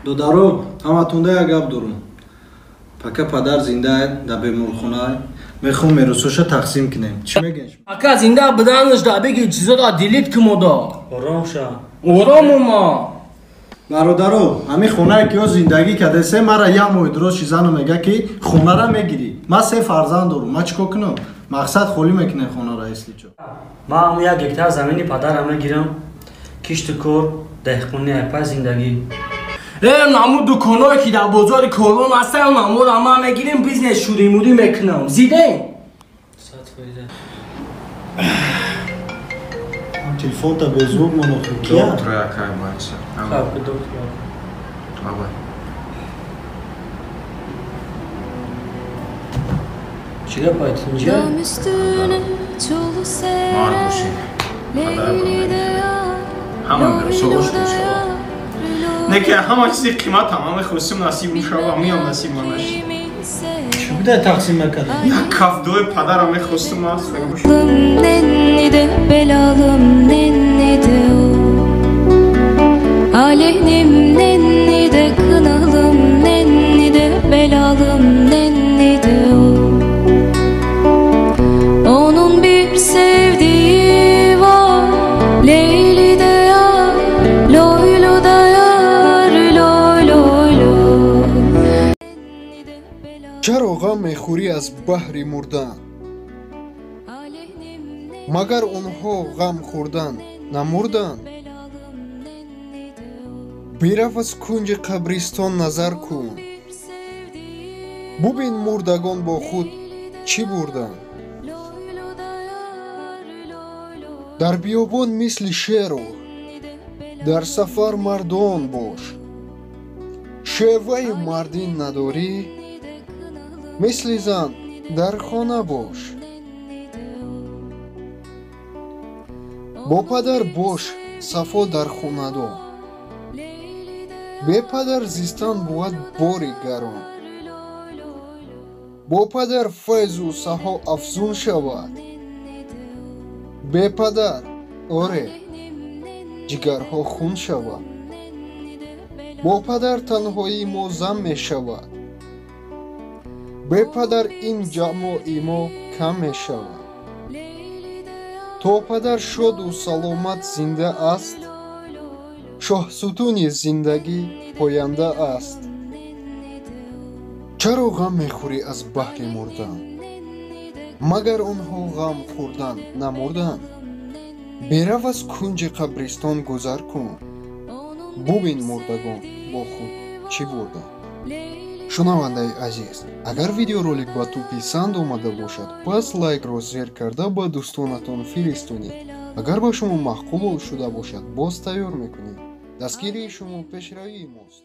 Додаро, ҳаматонда як гап дорум. Пока падар зинда дар беморхона, мехоҳам меросоша тақсим кунем. Чӣ мегӯед? Ака зинда буданаш да беги чизода делить кумода. Ором ша. Ором ума. Бародаро, ҳамин хонае ки ё зиндагӣ кардесе, мара як моҳи дуроз чизану мега ки хонара мегирӣ. Ман се фарзанд дорум, ман чӣ кор кунам? Мақсад холӣ мекунем хонара, если чо. Ман ҳамун як гектар замини падарам мегирам, кишту кор, деҳқонӣ, пай зиндагӣ. Наму дуконое ки дар бозори Корон ҳастанд, намуро ман мегирем, бизнес шуримурӣ мекунам. Зидем? 100%. Телефонта беззвук монохи. Кия? Доктор якай бача. Хаб, доктор. Давай. Чӣ гап айтин ҷа? Мард бошӣ. Ҳама меросо ош мешавад. Не ки ҳама чизи қимат ҳама мехостим насиб мешава, миям насиб ма нашид. Чӣ буда тақсим накардӣ? Як кафдои падарам мехостим аст. Nenni de belalım nenni de o. Aleyhim nenni de kınalım nenni de belalım nenni de o. Onun bir sevdiği var. Leyli de yar, loylu da yar, loy loy loy. Чаро ғам мехӯрӣ аз баҳри мурдан? Магар онҳо ғам хӯрдан намурданд? Бирав аз кунҷи қабристон назар кун, бубин мурдагон бо худ чӣ бурданд. Дар биёбон мисли шеру, дар сафар мардон бош. Шеваи мардӣ надорӣ, мисли зан дар хона бош. Бо падар бош, сафо дар хонадон. Бепадар зистан бувад бори гарон. Бо падар файзу саҳо афзун шавад. Бепадар, оре, ҷигарҳо хун шавад. Бо падар танҳоии мо зам мешавад. Бепадар ин ҷамъои мо кам мешавад. То падар шоду саломат зинда аст, шоҳсутуни зиндагӣ поянда аст. Чаро ғам мехӯрӣ аз баҳри мурдан? Магар онҳо ғам хӯрдан намурданд? Берав аз кунҷи қабристон гузар кун, бубин мурдагон бо худ чӣ бурданд. Шунавандаи азиз, агар видеоролик ба ту писанд омада бошад, пас лайкро зер карда ба дӯстонатон фиристонед. Агар ба шумо маъқул шуда бошад, боз тайёр мекунем. Дастгирии шумо пешравии мост.